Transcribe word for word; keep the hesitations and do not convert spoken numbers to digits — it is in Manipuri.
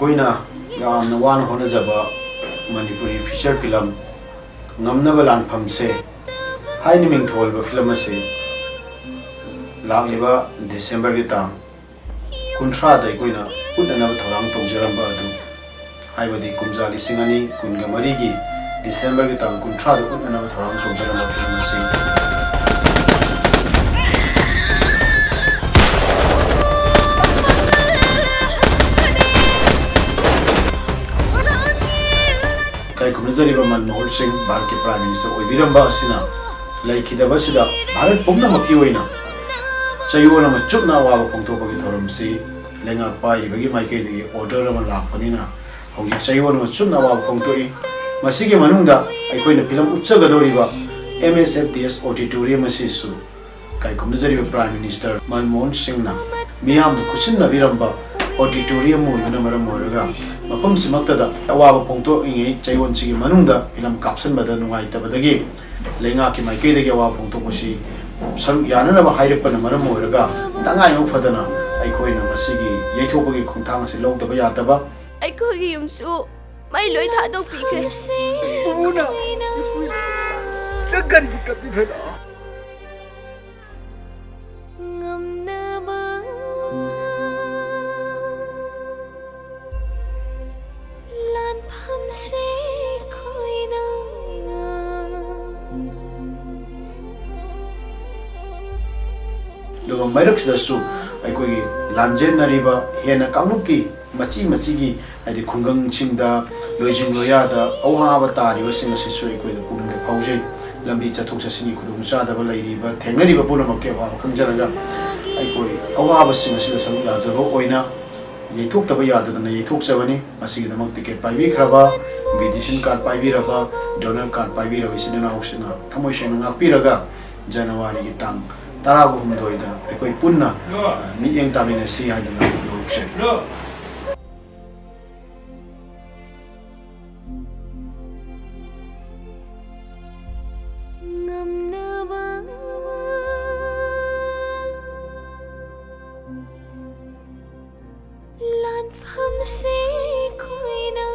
ꯑꯩꯈꯣꯏꯅ ꯌꯥꯝꯅ ꯋꯥꯅ ꯍꯣꯠꯅꯖꯕ ꯃꯅꯤꯄꯨꯔꯤ ꯐꯤꯆꯔ ꯐꯤꯂꯝ ꯉꯝꯅꯕ ꯂꯥꯟꯐꯝꯁꯦ ꯍꯥꯏꯅ ꯃꯤꯡꯊꯣꯜꯕ ꯐꯤꯂꯝ ꯑꯁꯤ ꯂꯥꯛꯂꯤꯕ ꯗꯤꯁꯦꯝꯕꯔꯒꯤ ꯇꯥꯡ ꯀꯨꯟꯊ꯭ꯔꯥꯗ ꯑꯩꯈꯣꯏꯅ ꯎꯠꯅꯅꯕ ꯊꯧꯔꯥꯡ ꯇꯧꯖꯔꯝꯕ ꯑꯗꯨ, ꯍꯥꯏꯕꯗꯤ ꯀꯨꯝꯖꯥ ꯂꯤꯁꯤꯡ ꯑꯅꯤ ꯀꯨꯟꯒ ꯃꯔꯤꯒꯤ ꯗꯤꯁꯦꯝꯕꯔꯒꯤ ꯇꯥꯡ ꯀꯨꯟꯊ꯭ꯔꯥꯗ ꯎꯠꯅꯅꯕ ꯊꯧꯔꯥꯡ ꯇꯧꯖꯔꯝꯕ ꯐꯤꯂꯝ ꯑꯁꯤ ꯏꯀꯥꯏ ꯈꯨꯝꯅꯖꯔꯤꯕ ꯃꯟꯃꯣꯍꯟ ꯁꯤꯡ, ꯚꯥꯔꯠꯀꯤ ꯄ꯭ꯔꯥꯏꯝ ꯃꯤꯅꯤꯁꯇꯔ ꯑꯣꯏꯕꯤꯔꯝꯕ ꯑꯁꯤꯅ ꯂꯩꯈꯤꯗꯕꯁꯤꯗ ꯚꯥꯔꯠ ꯄꯨꯝꯅꯃꯛꯀꯤ ꯑꯣꯏꯅ ꯆꯌꯣꯜ ꯑꯃ ꯆꯨꯞꯅ ꯑꯋꯥꯕ ꯐꯣꯡꯗꯣꯛꯄꯒꯤ ꯊꯧꯔꯝꯁꯤ ꯂꯩꯉꯥꯛ ꯄꯥꯏꯔꯤꯕꯒꯤ ꯃꯥꯏꯀꯩꯗꯒꯤ ꯑꯣꯔꯗꯔ ꯑꯃ ꯂꯥꯛꯄꯅꯤꯅ ꯍꯧꯖꯤꯛ ꯆꯌꯣꯜ ꯑꯃ ꯆꯨꯞꯅ ꯑꯋꯥꯕ ꯐꯣꯡꯗꯣꯛꯏ꯫ ꯃꯁꯤꯒꯤ ꯃꯅꯨꯡꯗ ꯑꯩꯈꯣꯏꯅ film ꯎꯠꯆꯒꯗꯧꯔꯤꯕ M S F D S auditorium ꯑꯁꯤꯁꯨ ꯏꯀꯥꯏ ꯈꯨꯝꯅꯖꯔꯤꯕ ꯄ꯭ꯔꯥꯏꯝ ꯃꯤꯅꯤꯁꯇꯔ ꯃꯟꯃꯣꯍꯟ ꯁꯤꯡꯅ ꯃꯤꯌꯥꯝꯅ ꯈꯨꯠꯁꯤꯟꯅꯕꯤꯔꯝꯕ auditorium ꯑꯣꯏꯕꯅ ꯃꯔꯝ ꯑꯣꯏꯔꯒ ꯃꯐꯝꯁꯤꯃꯛꯇꯗ ꯑꯋꯥꯕ ꯐꯣꯡꯗꯣꯛꯂꯤꯉꯩ ꯆꯌꯣꯜꯁꯤꯒꯤ ꯃꯅꯨꯡꯗ ꯐꯤꯂꯝ ꯀꯥꯞꯁꯤꯟꯕꯗ ꯅꯨꯡꯉꯥꯏꯇꯕꯗꯒꯤ ꯂꯩꯉꯥꯛꯀꯤ ꯃꯥꯏꯀꯩꯗꯒꯤ ꯑꯋꯥꯕ ꯐꯣꯡꯗꯣꯛꯄꯁꯤ ꯁꯔꯨꯛ ꯌꯥꯅꯅꯕ ꯍꯥꯏꯔꯛꯄꯅ ꯃꯔꯝ ꯑꯣꯏꯔꯒ ꯇꯉꯥꯏꯐ ꯐꯗꯅ ꯑꯩꯈꯣꯏꯅ ꯃꯁꯤꯒꯤ ꯌꯩꯊꯣꯛꯄꯒꯤ ꯈꯣꯡꯊꯥꯡ ꯑꯁꯤ ꯂꯧꯗꯕ ꯌꯥꯗꯕ꯫ ꯑꯩꯈꯣꯏꯒꯤ ꯌꯨꯝꯁꯨ ꯃꯩ ꯂꯣꯏ ꯊꯥꯗꯣꯛꯄꯤꯈ꯭ꯔꯦ꯫ ꯄꯨꯅ ꯅꯪ ꯀꯔꯤꯒꯤ ꯀꯞꯄꯤꯕꯅꯣ? ꯉꯝꯅꯕ ꯂꯥꯟꯐꯝꯁꯦ ꯑꯩꯈꯣꯏꯅ꯫ ꯑꯗꯨꯒ ꯃꯔꯛꯁꯤꯗꯁꯨ ꯑꯩꯈꯣꯏꯒꯤ ꯂꯥꯟꯖꯦꯟꯅꯔꯤꯕ ꯍꯦꯟꯅ ꯀꯥꯡꯂꯨꯞꯀꯤ ꯃꯆꯤ ꯃꯆꯤꯒꯤ, ꯍꯥꯏꯗꯤ ꯈꯨꯡꯒꯪꯁꯤꯡꯗ, ꯂꯣꯏꯖꯤꯡ ꯂꯣꯌꯥꯗ ꯑꯋꯥꯕ ꯇꯥꯔꯤꯕꯁꯤꯡ ꯑꯁꯤꯁꯨ ꯑꯩꯈꯣꯏꯗ ꯄꯨꯛꯅꯤꯡꯗ ꯐꯥꯎꯖꯩ꯫ ꯂꯝꯕꯤ ꯆꯠꯊꯣꯛ ꯆꯠꯁꯤꯟꯒꯤ ꯈꯨꯗꯣꯡꯆꯥꯗꯕ ꯂꯩꯔꯤꯕ, ꯊꯦꯡꯅꯔꯤꯕ ꯄꯨꯝꯅꯃꯛꯀꯤ ꯑꯋꯥꯕ ꯈꯪꯖꯔꯒ ꯑꯩꯈꯣꯏ ꯑꯋꯥꯕꯁꯤꯡ ꯑꯁꯤꯗ ꯁꯔꯨꯛ ꯌꯥꯖꯕ ꯑꯣꯏꯅ ꯌꯩꯊꯣꯛꯇꯕ ꯌꯥꯗꯗꯅ ꯌꯩꯊꯣꯛꯆꯕꯅꯤ꯫ ꯃꯁꯤꯒꯤꯗꯃꯛ ꯇꯤꯀꯦꯠ ꯄꯥꯏꯕꯤꯈ꯭ꯔꯕ, ꯏꯟꯚꯤꯇꯦꯁꯟ ꯀꯥꯔꯗ ꯄꯥꯏꯕꯤꯔꯕ, ꯗꯣꯅꯔ ꯀꯥꯔꯗ ꯄꯥꯏꯕꯤꯔꯕ ꯏꯆꯤꯟ ꯏꯅꯥꯎꯁꯤꯡꯅ ꯊꯃꯣꯏ ꯁꯦꯡꯅ ꯉꯥꯛꯄꯤꯔꯒ ꯖꯅꯋꯥꯔꯤꯒꯤ ꯇꯥꯡ ꯇꯔꯥꯒ ꯍꯨꯝꯗꯣꯏꯗ ꯑꯩꯈꯣꯏ ꯄꯨꯟꯅ, ꯑ, ꯃꯤꯠꯌꯦꯡ ꯇꯥꯃꯤꯟꯅꯁꯤ ꯍꯥꯏꯗꯅ ꯂꯧꯔꯛꯆꯔꯤ꯫ ꯉꯝꯅꯕ ꯃꯐꯝꯁꯤ ꯀꯨꯏꯅ